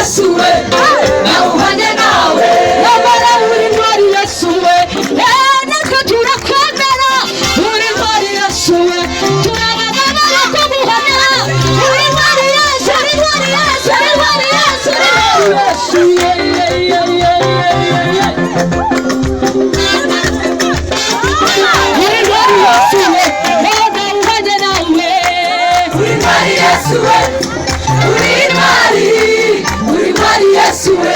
Yesu we, nawe uhanye nawe. Nyamara uri intwari Yesu we. Eh, natwe turakwemera, uri intwari Yesu we, turabagana kuguhamya. Uri intwari Yesu, uri intwari Yesu, uri intwari Yesu, uri intwari Yesu. Yeah, yeah, yeah, yeah, yeah, yeah. Uri intwari Yesu we, nawe uhanye nawe. Uri intwari Yesu we, uri intwari, uri intwari Yesu we.